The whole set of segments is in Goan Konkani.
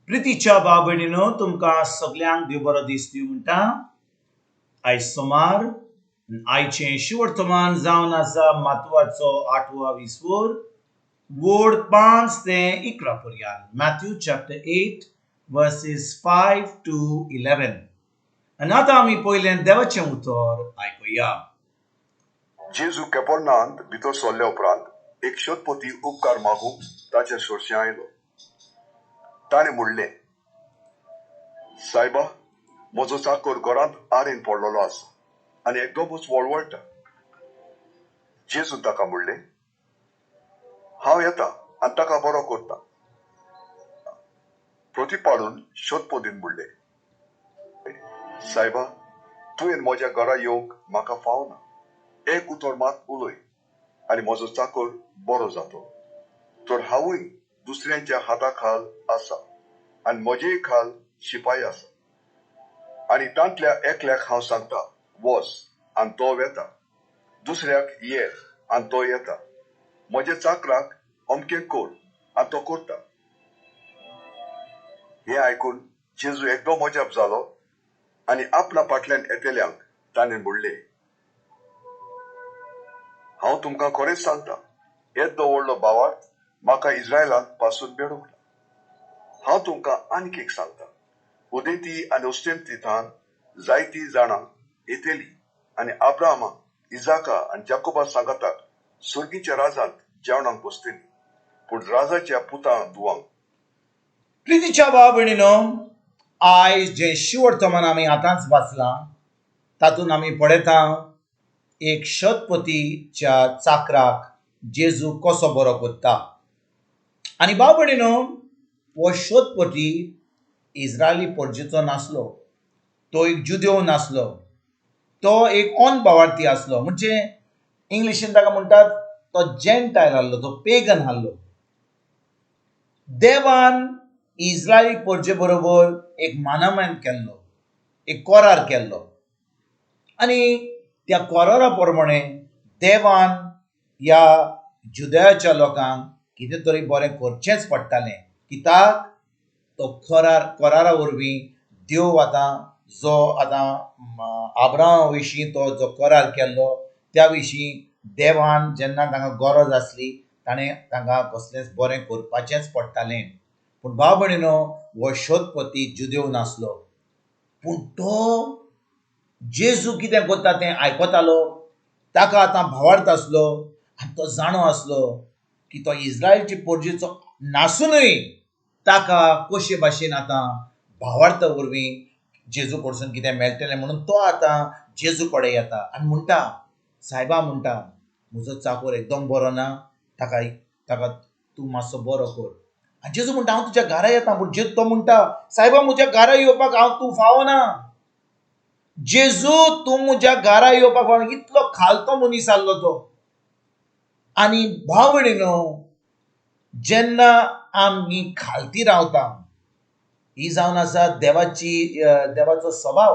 प्रितीच्या भाव भयणीनो, तुमकां सगल्यांक देव बरो दीस दिवं म्हणटा. आयज सोमार. आयचें शिवर्तमान जावन आसा मातवाचो आठवा विसवोर, वोड 5 ते 11 पर्यंत, Matthew chapter 8 verses 5 to 11. आनी आतां आमी पयलें देवाचें उतर आयकुया. जेजू केपोरनांत भितर सरल्या उपरांत एक शतपती उपकार मागूंक ताचे सरशीं आयलो. ताणें म्हणलें, "सायबा, म्हजो चाकर घरांत आरेन पडलेलो आसा आनी एकदमच वळवळटा." जेजून ताका म्हणलें, "हांव येता आनी ताका बरो करता." प्रतिपाडून शतपतीन म्हणलें, "सायबा, तुवें म्हज्या घरा येवंक म्हाका फावना. एक उतर मात उलय आनी म्हजो चाकर बरो जातलो. तर हांवूय दुसऱ्यांच्या हाता खाल आसा आनी म्हजेय खाल शिपाय आसा आनी तांतल्या एकल्याक हांव सांगता, 'वच' आनी तो वेता. दुसऱ्याक, 'ये' आनी तो येता. म्हज्या चाकराक, 'अमकें कर' आनी तो करता." हें आयकून जेजू एकदम अजाप जालो आनी आपल्या फाटल्यान येतल्यांक ताणें म्हणलें, "हांव तुमकां खरेंच सांगता, येद्दो व्हडलो भावार्थ म्हाका इस्रायलांत पासून मेळूंक ना. हांव तुमकां आनीक एक सांगता, उदेंती आनी अस्तंती थावन जायतीं जाणां येतलीं आनी आब्राहामा, इजाका आनी जाकोबा सांगाताक सर्गीच्या राजांत जेवणाक बसतलीं, पूण राजाच्या पुतां धुवांक प्रितीच्या भाव भयणीनो, आयज जें शिवर्तमान आमी आतांच वाचलां, तातूंत आमी पळयता एक शतपतीच्या चाकराक जेजू कसो बरो करता. आनी भाव भयणीनो, हो शतपती इस्रायली परजेचो नासलो, तो एक जुदेव नासलो, तो एक अनभावार्थी आसलो. म्हणजे इंग्लिशीन ताका म्हणटात तो जेंटायल आहलो, तो पेगन आहलो. देवान इस्रायली परजे बरोबर एक मानामान केल्लो, एक करार केल्लो आनी त्या करारा प्रमाणे देवान ह्या जुदयाच्या लोकांक कितें तरी बरें करचेंच पडटालें. कित्याक तो करार, करारा वरवीं देव आतां जो आतां आब्राहामा विशीं तो जो करार केल्लो, त्या विशीं देवान जेन्ना तांकां गरज आसली, ताणें तांकां कसलेंच बरें करपाचेंच पडटालें. पूण भाव भयणीनो, हो शोधपती जुदेव नासलो, पूण तो जेजू कितें करता तें आयकतालो. ताका आतां भावार्थ आसलो आनी तो जाणो आसलो की तो इस्रायलची परजेचो नासुनूय ताका कशे भाशेन आतां भावार्था वरवीं जेजू कडसून कितें मेळटलें. म्हणून तो आतां जेजू कडेन येता आनी म्हणटा, "सायबा," म्हणटा, "म्हजो चाकोर एकदम बरो ना, ताका ताका तूं मातसो बरो कर." आनी जेजू म्हणटा, "हांव तुज्या घरा येता." पूण जेजू, तो म्हणटा, "सायबा, म्हज्या घरा येवपाक हांव तूं फावना. जेजू, तूं म्हज्या घरा येवपाक फावना." इतलो खालतो मनीस आहलो तो. आनी भाव भयणीनो, जेन्ना आमी खालती रावता, ही जावन आसा देवाची देवाचो स्वभाव.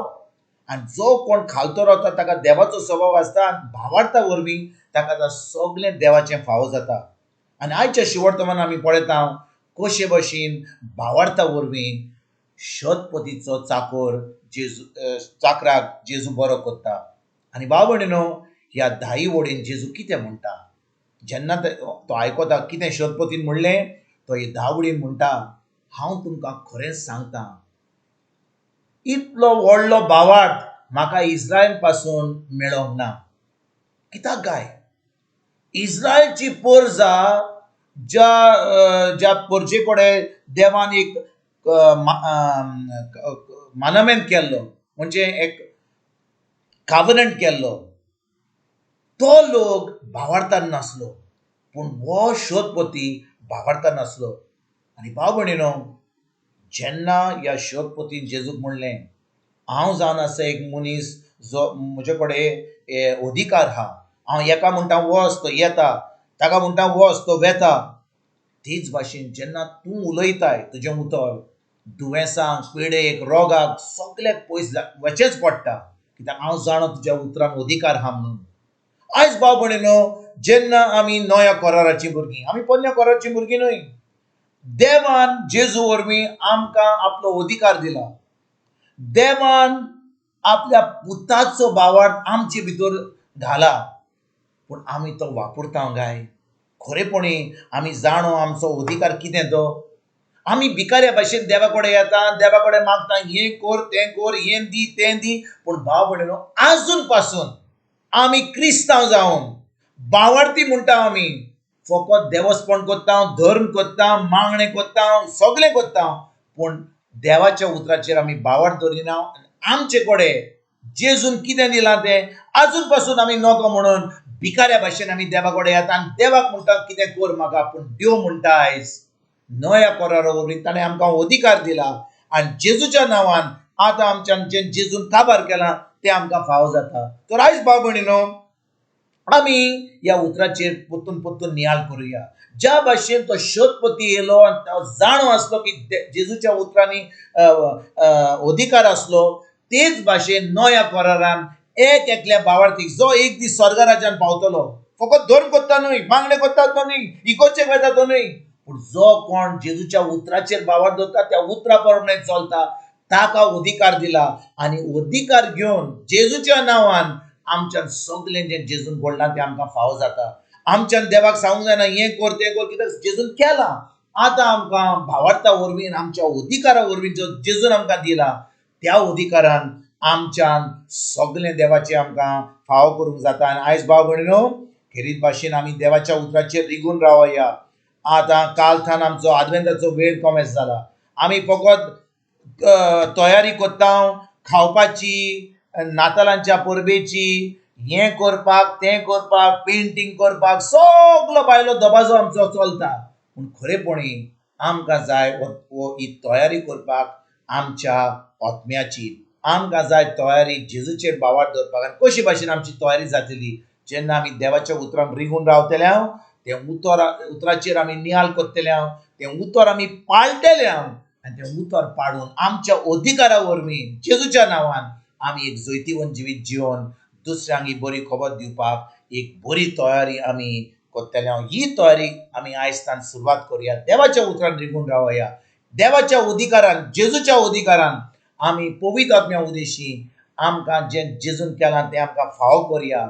आनी जो कोण खालतो रावता ताका देवाचो स्वभाव आसता आनी भावार्था वरवीं ताका आतां सगळें देवाचें फावो जाता. आनी आयच्या शिवर्तमान आमी पळयता कशे भशेन भावार्था वरवीं शतपतीचो चाकोर जेजू चाकराक जेजू बरो करता. आनी भाव भयणीनो, ह्या धाई वडीन जेजू कितें म्हणटा? जेन्ना तो आयकता कितें शतपतीन म्हणलें, तो ही धावडीन म्हणटा, "हांव तुमकां खरेंच सांगता, इतलो व्हडलो भावार्थ म्हाका इस्रायल पासून मेळोंक ना." कित्याक काय इस्रायलची परजा, ज्या ज्या परजे कडेन देवान एक मानमेंत केल्लो, म्हणजे एक कावनंट केल्लो, तो लोक भावार्थान नासलो, पूण हो शोधपती भावार्थान आसलो. आनी भाव भयणीनो, जेन्ना ह्या शोधपतीन जेजूक म्हणलें, "हांव जावन आसा एक मनीस जो म्हजे कडेन अधिकार आहा, हांव एका म्हणटा वच, तो येता, ताका म्हणटा वच, तो वेता, तेच भाशेन जेन्ना तूं उलयताय, तुजें उतर दुयेंसांक, पिडेक, रोगाक सगल्याक पयस वचेंच पडटा, कित्याक हांव जाणा तुज्या उतरांक अधिकार आहा" म्हणून. आयज भाव भयणीनो, जेन्ना आमी नव्या कराराचीं भुरगीं, आमी पोन्न्या कराराचीं भुरगीं न्हय. देवान जेजू वरवीं आमकां आपलो अधिकार दिला. देवान आपल्या पुताचो भावार्थ आमचे भितर घाला, पूण आमी तो वापरता काय? खरेपणी आमी जाणो आमचो अधिकार कितें तो? आमी भिकाऱ्या भाशेन देवा कडेन येता, देवा कडेन मागता, हें कर तें कर, हें दी तें दी. पूण भाव भयणीनो, आजून पासून आमी क्रिस्तांव जावन भावार्थी म्हणटा आमी फकत देवस्पण करता, धर्म करता, मागणें करता, सगळें करता, पूण देवाच्या उतराचेर आमी भावार्थ दवरिना. आमचे कडेन जेजून कितें दिलां तें आजून पासून आमी नको म्हणून भिकाऱ्या भाशेन आमी देवा कडेन येता आनी देवाक म्हणटा कितें कर म्हाका. पूण देव म्हणटा आयज नव्या करारा वरवीं ताणें आमकां अधिकार दिला आनी जेजूच्या नांवान आतां आमच्यान जें जेजून काबार केलां तें आमकां फावो जाता. तर आयज भाव भयणीनो, आमी ह्या उतराचेर परतून परतून नियाळ करुया. ज्या भाशेन तो शोधपती येयलो आनी तो जाणो आसलो की जेजूच्या उतरांनी अधिकार आसलो, तेच भाशेन नव्या करारान एक एकल्या भावार्थीक जो एक दीस स्वर्गराज्यान पावतलो, फकत धर्म करता न्हय, मागणें करता तो न्हय, इगोर्जेक वता तो न्हय, पूण जो कोण जेजूच्या उतराचेर भावार्थ दवरता, त्या उतरा प्रमाणे चलता, ताका अधिकार दिला. आनी अधिकार घेवन जेजूच्या नांवान आमच्यान सगळें जें जेजून घडलां तें आमकां फावो जाता. आमच्यान देवाक सांगूंक जायना हें कर तें कर, कित्याक जेजून केलां. आतां आमकां भावार्था वरवीं, आमच्या अधिकारा वरवीं जो जेजून आमकां दिला त्या अधिकारान आमच्यान सगळें देवाचें आमकां फावो करूंक जाता. आनी आयज भाव भयणीनो, खेरीत भाशेन आमी देवाच्या उतराचेर रिगून रावया. आतां काल थावन आमचो आदवेंताचो वेळ कॉमेस जाला. आमी फकत तयारी करता खावपाची, नातालांच्या परबेची, हें करपाक तें करपाक, पेंटींग करपाक, सगलो बायलो दबाजो आमचो चलता. पूण खरेपणी आमकां जाय ही तयारी करपाक आमच्या आत्म्याची, आमकां जाय तयारी जेजूचेर भावार्थ दवरपाक. आनी कशी भाशेन आमची तयारी जातली? जेन्ना आमी देवाच्या उतरान रिगून रावतले, तें उतराचेर आमी नियाळ करतले, तें उतर आमी पाळटले आनी तें उतर पाडून आमच्या अधिकारा वरवीं जेजूच्या नांवान आमी एक जैतिवंत जिवीत जिवन दुसऱ्यांक ही बरी खबर दिवपाक एक बरी तयारी आमी करतले. ही तयारी आमी आयज तान सुरवात करुया. देवाच्या उतरान रिगून रावया. देवाच्या अधिकारान, जेजूच्या अधिकारान आमी पवित्र आत्म्या उदेशी आमकां जें जेजून केलां तें आमकां फावो करुया.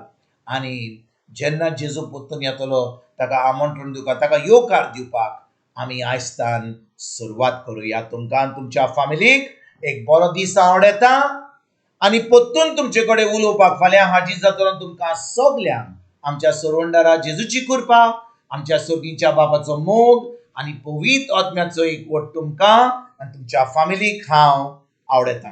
आनी जेन्ना जेजू परतून येतलो ताका आमंत्रण दिवपाक, ताका येवकार दिवपाक आमी आयज तान सुरवात करुया. तुमकां तुमच्या फामिलीक एक बरो दीस आवडटा आनी परतून तुमचे कडेन उलोवपाक फाल्यां हाजीर जातलो. तुमकां सगल्यांक आमच्या सरवंडारा जेजूची कृपा, आमच्या सर्गीच्या बापाचो मोग आनी पवित्र आत्म्याचो एकवट तुमकां आनी तुमच्या फामिलीक हांव आवडटा.